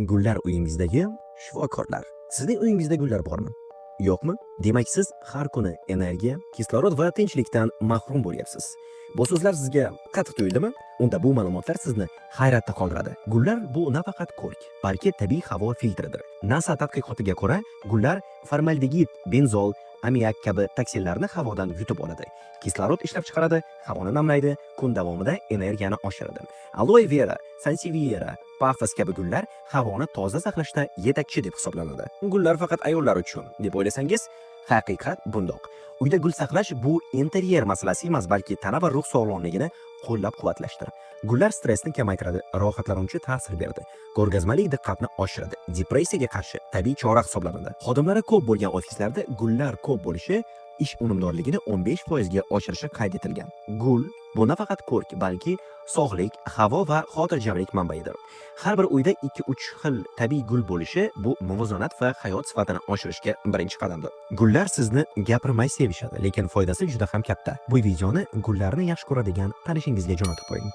Gullar uyingizdagi shifokorlar. Sizning uyingizda gullar bormi? Yo'qmi? Demak, siz har kuni energiya, kislorod va tinchlikdan mahrum bo'lyapsiz. Bu so'zlar sizga qattiq tuyuldimi? Unda bu ma'lumotlar sizni hayratda qoldiradi. Gullar bu nafaqat ko'rk, balki tabiiy havo filtridir. NASA tadqiqotiga ko'ra, gullar formaldegid, benzol, ammiak kabi toksinlarni havodan yutib oladi. Kislorod ishlab chiqaradi, havoni namlaydi, kun davomida energiyani oshiradi. Aloe vera, sanseviyera, pafos kabi gullar havoni toza saqlashda yetakchi deb hisoblanadi. Gullar faqat ayollar uchun deb o'ylasangiz, haqiqat bundoq. Uyda gul saqlash bu interyer masalasi emas, balki tana va ruh sog'lomligini qo'llab-quvvatlashdir. Gullar stressni kamaytiradi, rohatlanuvchi ta'sir beradi, ko'rgazmali diqqatni oshiradi, depressiyaga qarshi tabiiy chora hisoblanadi. Xodimlari ko'p bo'lgan ofislarda gullar ko'p bo'lishi ish unumdorligini 15% ga oshirishi qayd etilgan. Gul bu nafaqat ko'rk, balki sog'lik, havo va xotirjamlik manbaidir. Har bir uyda 2-3 xil tabiiy gul bo'lishi bu muvozanat va hayot sifatini oshirishga birinchi qadamdir. Gullar sizni gapirmay sevishadi, lekin foydasi juda ham katta. Bu videoni gullarni yaxshi ko'radigan tanishingizga jo'natib qo'ying.